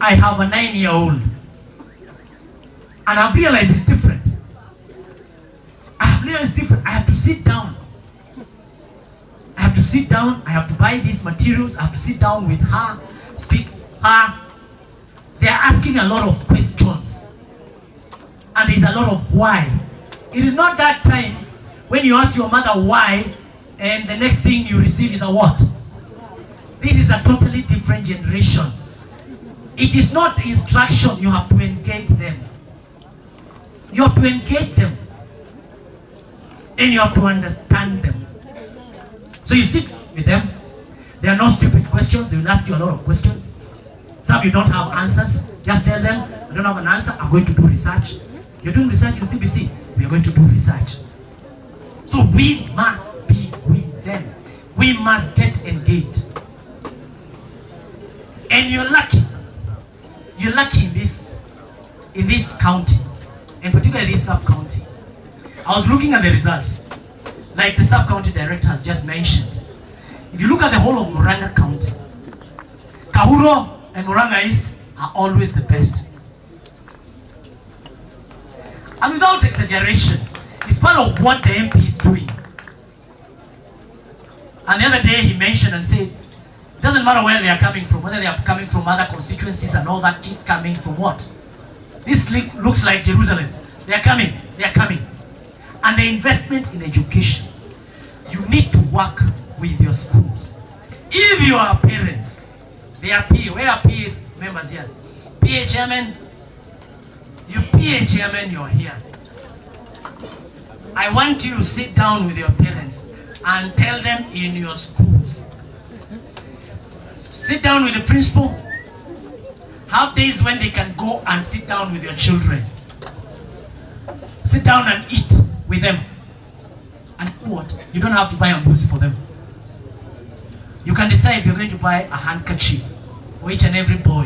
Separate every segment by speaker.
Speaker 1: I have a 9-year-old, and I've realized it's different. I have realized it's different. I have to sit down. I have to sit down. I have to buy these materials. I have to sit down with her, speak to her. They are asking a lot of questions. And there's a lot of why. It is not that time when you ask your mother why, and the next thing you receive is a what? This is a totally different generation. It is not instruction. You have to engage them. You have to engage them. And you have to understand them. So you sit with them. They are not stupid questions. They will ask you a lot of questions. Some you don't have answers. Just tell them, I don't have an answer. I'm going to do research. You're doing research in CBC. We are going to do research. So we must be with them. We must get engaged. And you're lucky. You're lucky in this county, and particularly this sub-county. I was looking at the results, like the sub-county director has just mentioned. If you look at the whole of Murang'a County, Kahuro and Murang'a East are always the best. And without exaggeration, it's part of what the MP is doing. And the other day he mentioned and said, it doesn't matter where they are coming from, whether they are coming from other constituencies and all that, kids coming from what? This looks like Jerusalem. They are coming, they are coming. And the investment in education, you need to work with your schools. If you are a parent, they are PA, where are PA members here? PA chairman, you PA chairman, you're here. I want you to sit down with your parents and tell them in your schools. Sit down with the principal. Have days when they can go and sit down with your children. Sit down and eat with them. And what? You don't have to buy a mbuzi for them. You can decide you're going to buy a handkerchief for each and every boy.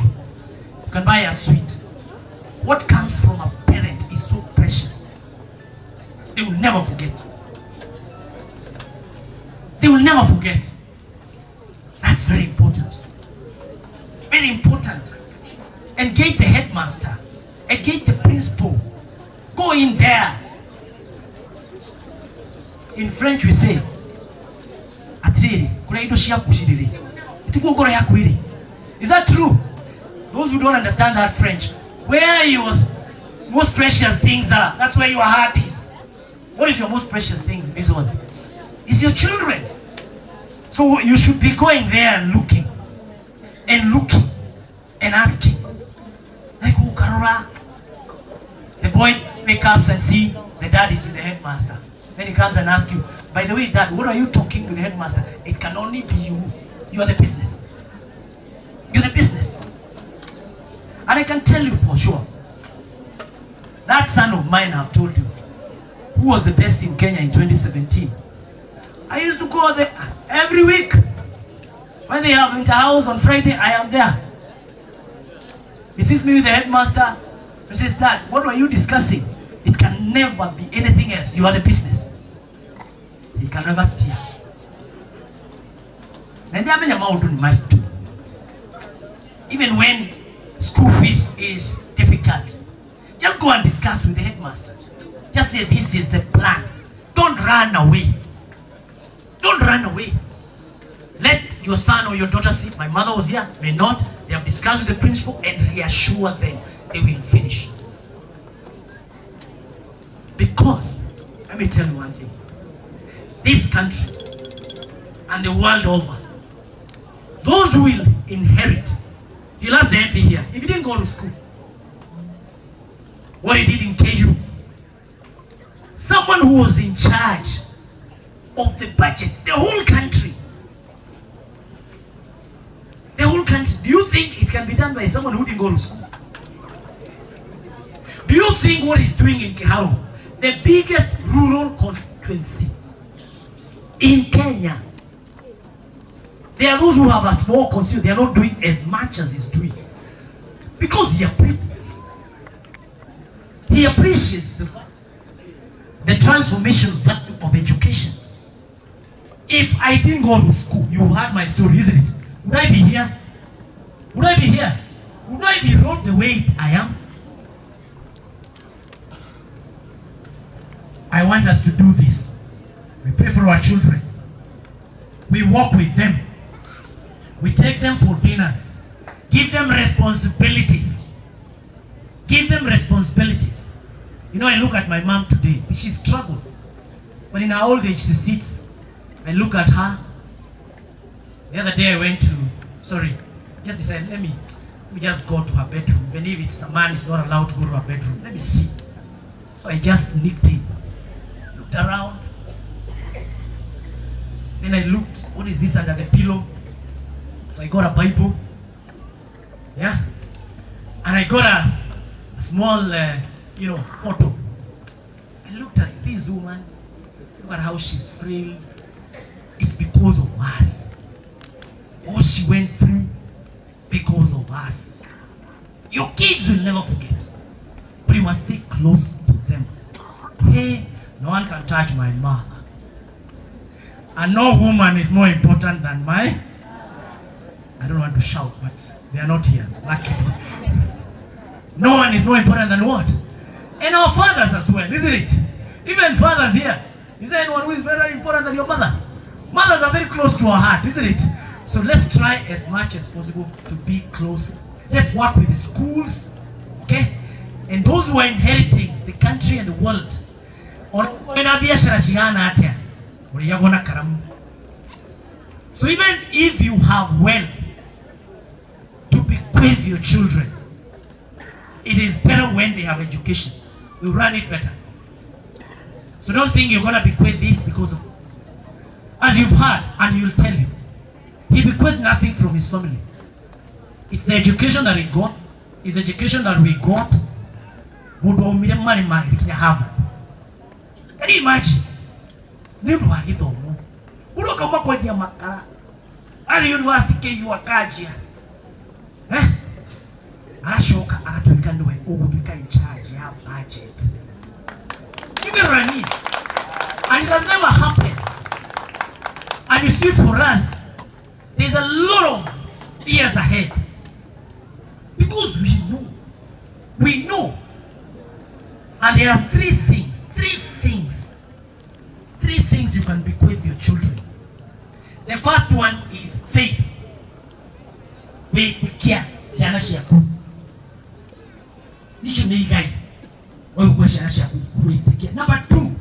Speaker 1: You can buy a sweet. What comes from a parent is so precious. They will never forget. They will never forget. That's very important. Very important. Engage the headmaster. Engage the principal. Go in there. In French we say, Atiriri, kũrĩa indo ciaku cirĩ-rĩ, tikuo ngoro yaku ĩrĩ. Is that true? Those who don't understand that French, where your most precious things are, that's where your heart is. What is your most precious things in this world? It's your children. So you should be going there and looking and looking and asking. Like, oh, Karora. The boy wakes up and see the dad is with the headmaster. Then he comes and asks you, by the way, dad, what are you talking to the headmaster? It can only be you. You are the business. You're the business. And I can tell you for sure, that son of mine, I've told you, who was the best in Kenya in 2017. I used to go there every week. When they have inter-house on Friday, I am there. He sees me with the headmaster. He says, Dad, what were you discussing? It can never be anything else. You are the business. He can never steer. Na ndiamenya maũndũ nĩ maritũ. Even when school fees is difficult, just go and discuss with the headmaster. Just say, this is the plan. Don't run away. Don't run away. Let your son or your daughter see, my mother was here, may not. They have discussed with the principal and reassure them they will finish. Because, let me tell you one thing. This country and the world over, those who will inherit, you'll ask the MP here, if he didn't go to school, what he did in KU, someone who was in charge of the budget, the whole country, the whole country, do you think it can be done by someone who didn't go to school? Do you think what he's doing in Kiharu, the biggest rural constituency in Kenya, there are those who have a small constituency, they are not doing as much as he's doing. Because he appreciates. He appreciates the transformation value of education. If I didn't go to school, you heard my story, isn't it? Would I be here? Would I be here? Would I be rolled the way I am? I want us to do this. We pray for our children. We walk with them. We take them for dinners. Give them responsibilities. Give them responsibilities. You know, I look at my mom today. She struggled. But in her old age, she sits. I look at her. The other day I went to, sorry, just decided, let me just go to her bedroom. Even if it's a man is not allowed to go to her bedroom. Let me see. So I just sneaked in. Looked around. Then I looked, what is this under the pillow? So I got a Bible. Yeah. And I got a small, photo. I looked at this woman. Look at how she's frail. It's because of us. What she went through because of us. Your kids will never forget. But you must stay close to them. Hey, no one can touch my mother. And no woman is more important than my... I don't want to shout, but they are not here, luckily. No one is more important than what? And our fathers as well, isn't it? Even fathers here. Is there anyone who is very important than your mother? Mothers are very close to our heart, isn't it? So let's try as much as possible to be close. Let's work with the schools, okay? And those who are inheriting the country and the world. So even if you have wealth to bequeath your children, it is better when they have education. We run it better. So don't think you're going to bequeath this because of, as you've heard, and he'll tell you, he bequeathed nothing from his family. It's the education that he got, it's the education that we got. Can you imagine? University KU akajia. Eh? Ashoka agatuika niwe ugutuika in charge ya budget. You get what I mean? And it has never happened. And you see, for us, there's a lot of years ahead. Because we know. We know. And there are three things. Three things. Three things you can bequeath your children. The first one is faith. Wĩtĩkia ciana ciaku. Icio nĩ igai. Wĩgũkua ciana ciaku gwĩtĩkia. Number two,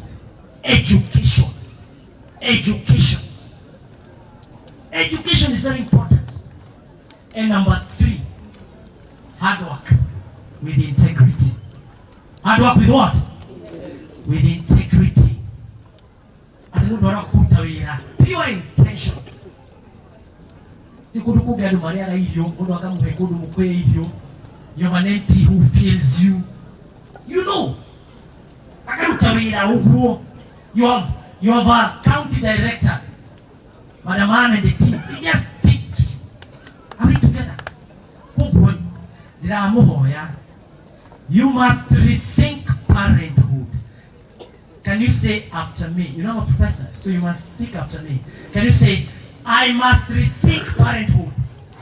Speaker 1: education. Education. Education is very important. And number three, hard work with integrity. Hard work with what? With integrity. Atĩ mũndũ arakuruta wĩra. Pure intentions. Nĩ kũndũ kũngĩ andũ marĩaga irio, mũndũ akamũhe kũndũ mũkũhe irio. You have an MP who feels you. You know. Akaruta wĩra ũguo. You have a county director, Madam Ann and the team. They just picked you. Are we together? Koguo ndĩramũhoya. You must rethink parenthood. Can you say after me? You know I'm a professor, so you must speak after me. Can you say, I must rethink parenthood.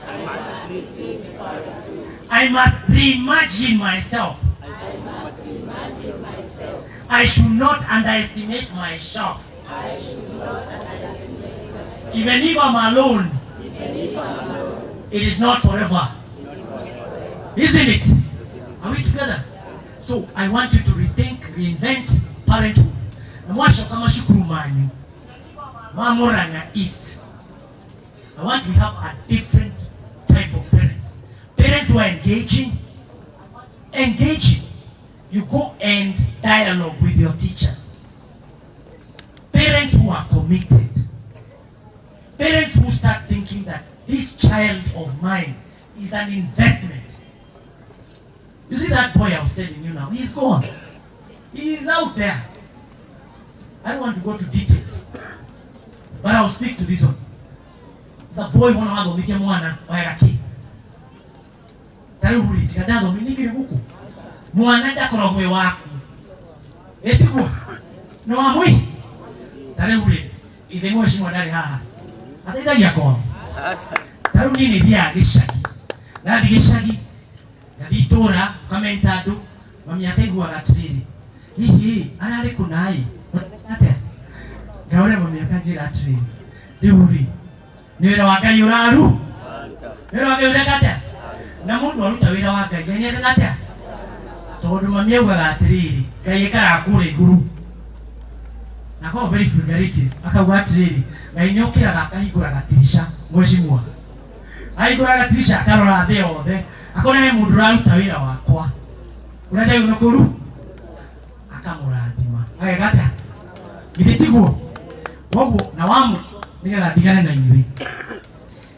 Speaker 2: I must rethink parenthood.
Speaker 1: I must reimagine myself.
Speaker 2: I must imagine myself.
Speaker 1: I should not underestimate myself.
Speaker 2: I should not underestimate myself.
Speaker 1: Even if I'm alone,
Speaker 2: Even if I'm alone,
Speaker 1: it is not forever.
Speaker 2: it is not forever.
Speaker 1: Isn't it? Are we together? So I want you to rethink, reinvent parenthood. Na mwacoka macukuru manyu ma Murang'a East. I want we have a different type of parents. Parents who are engaging, engaging. You go and dialogue with your teachers. Parents who are committed. Parents who start thinking that this child of mine is an investment. You see that boy I was telling you now, he's gone. He is out there. I don't want to go to details, but I'll speak to this one. It's a boy wona wathomithia mwana oyaga kĩ ta rĩu rĩ tiga ndathomithia ningĩ gũkũ mwana ndakoragwo wĩ waku ĩtiguo nĩ wa mũi ta rĩu rĩ ithe mheshimiwa ndarĩ haha ateithagia kwao ta rĩu niĩ nĩ thiaga gĩcagi nathiĩ gĩcagi Ngathiĩ itũra ũkamenta andũ, mami akaiguaga atĩrĩrĩ, hihi ararĩ kũna ĩ, atĩa? Ngaũria mami akanjĩra atĩrĩrĩ, rĩu rĩ nĩ wĩra wa Ngai ũraru, nĩ wĩra wa Ngai ũreka atĩa? Na mũndũ aruta wĩra wa Ngai, Ngai nĩ ekaga atĩa? Tondũ mami augaga atĩrĩrĩ, Ngai aikaraga kũrĩa igũrũ, na akoragwo very figurative, akauga atĩrĩrĩ, Ngai nĩ okĩraga akahingũra gatirisha, mheshimiwa ahingũra gatirisha akarora thĩ yothe, akona he mũndũ ũraruta wĩra wakwa ũrĩa njagĩrĩirwo nĩ kũru, akamũrathima ageka atĩa? Githĩ tiguo? Koguo na wa mũico nĩgetha ndigane na inyuĩ,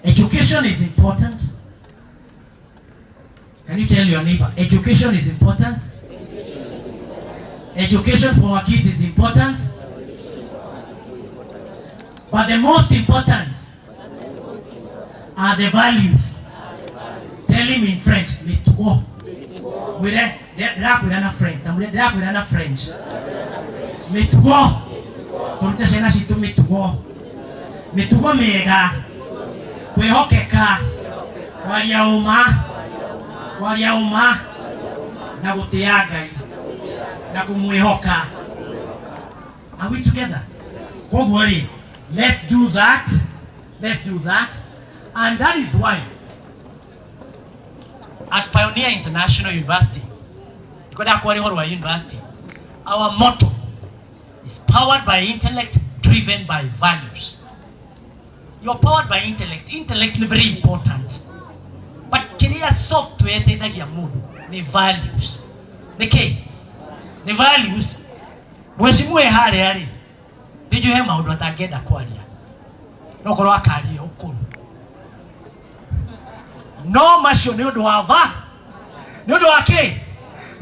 Speaker 1: education is important. Can you tell your neighbor, education is important? Education for our kids is important, but the most important are the values. Tell him in French, mitugo. Mwire ndĩrakwĩra na French, na mwĩre ndĩrakwĩra na French. Mitugo. Tũrute ciana citũ mitugo. Mitugo mĩega. Kwĩhokeka. Kwaria ũma. Kwaria ũma. Na gũtĩa Ngai. Na kũmwĩhoka. Are we together? Koguo rĩ, let's do that. Let's do that. And that is why at Pioneer International University, kwenda kwaria ũhoro wa university, our motto is powered by intellect, driven by values. You are powered by intellect. Intellect is very important. But kĩrĩa software ĩteithagia mũndũ nĩ values. Nĩ kĩ? Nĩ values. Mheshimiwa e harĩa rĩ, nĩ njũĩ he maũndũ atangĩenda kwaria. No korwo akaria ũkũrũ. No macio nĩ ũndũ wa va, nĩ ũndũ wa kĩ?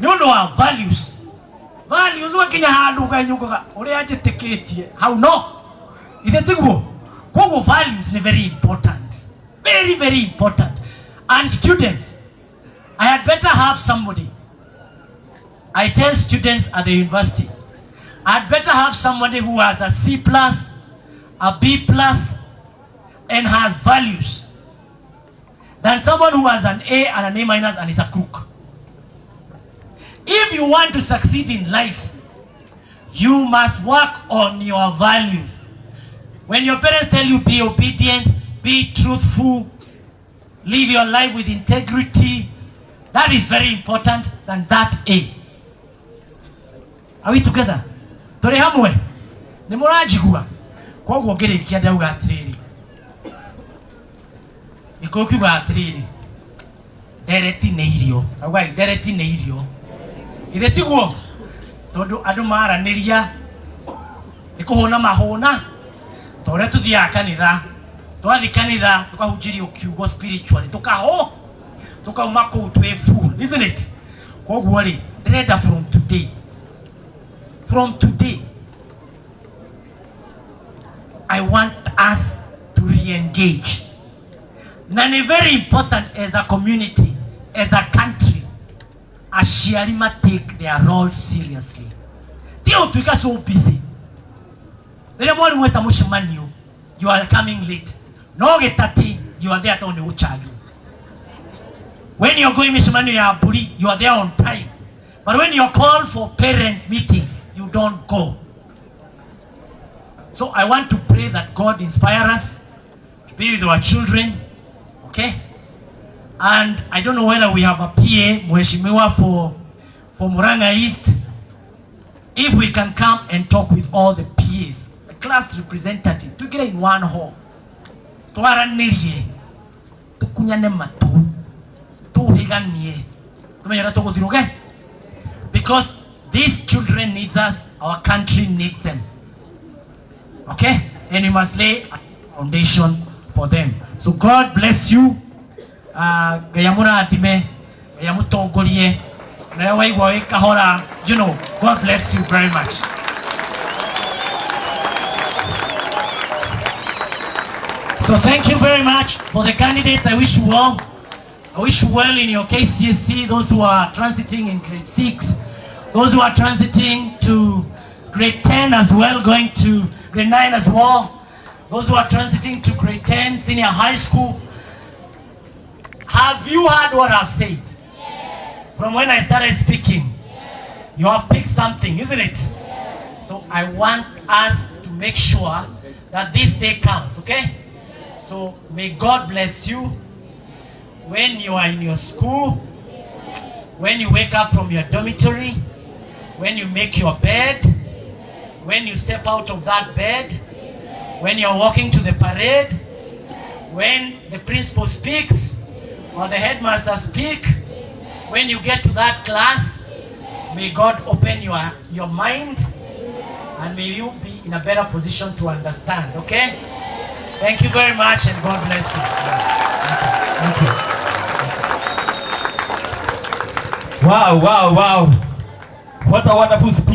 Speaker 1: Nĩ ũndũ wa values. Values wakinya handũ ũkanyũkaga ũrĩa njĩtĩkĩtie hau no ithe tiguo. Koguo values ni very important, very very important. And students, I had better have somebody. I tell students at the university, I'd better have somebody who has a C plus, a B plus, and has values, than someone who has an A and an A minus and is a crook. If you want to succeed in life, you must work on your values. When your parents tell you be obedient, be truthful, live your life with integrity, that is very important than that A. Are we together? Tũrĩ hamwe? Nĩ mũranjigua? Koguo ngĩrĩkia ndauga atĩrĩrĩ, gĩkũyũ kiugaga atĩrĩrĩ, ndereti nĩ irio. Augai ndereti nĩ irio. Githĩ tiguo? Tondũ andũ maranĩria nĩ kũhũna mahũna, ta ũrĩa tũthiaga kanitha, twathiĩ kanitha tũkahunjĩrio kiugo spiritually, tũkaho tukauma kũu twĩ full, isn't it? Koguo rĩ, ndĩrenda from today, from today I want us to re-engage. Na nĩ very important as a community, as a country, aciari ma take their role seriously. Ti ũtuĩka so busy. Rĩrĩa mwarimũ eta mũcemanio, you are coming late. No gĩtati, you are there tondũ nĩ gũchanjwo. When you're going mĩcemanio ya mbũri, you are there on time. But when you're called for parents meeting, you don't go. So I want to pray that God inspire us to be with our children, okay? And I don't know whether we have a PA, Mheshimiwa, for Murang'a East. If we can come and talk with all the PAs, the class representative, to get in one hall. Twaranĩrie, tukunyane matu, tuhiganie, tumenye ũrĩa tũgũthiĩ, because these children needs us, our country needs them. Okay? And we must lay a foundation for them. So God bless you. Ngai amũrathime, Ngai amũtongorie. Na rĩrĩa waigua wĩ kahora, God bless you very much. So thank you very much for the candidates. I wish you well. I wish you well in your KCSE, those who are transiting in grade 6, those who are transiting to grade 10 as well, going to grade 9 as well, those who are transiting to grade 10, senior high school. Have you heard what I've said? Yes. From when I started speaking, you have picked something, isn't it? So I want us to make sure that this day comes, okay? So may God bless you when you are in your school, when you wake up from your dormitory, when you make your bed, when you step out of that bed, when you're walking to the parade, when the principal speaks or the headmaster speak, when you get to that class, may God open your mind and may you be in a better position to understand, okay? Thank you very much and God bless you. Thank you. Thank you.
Speaker 3: Wow. What a wonderful speech.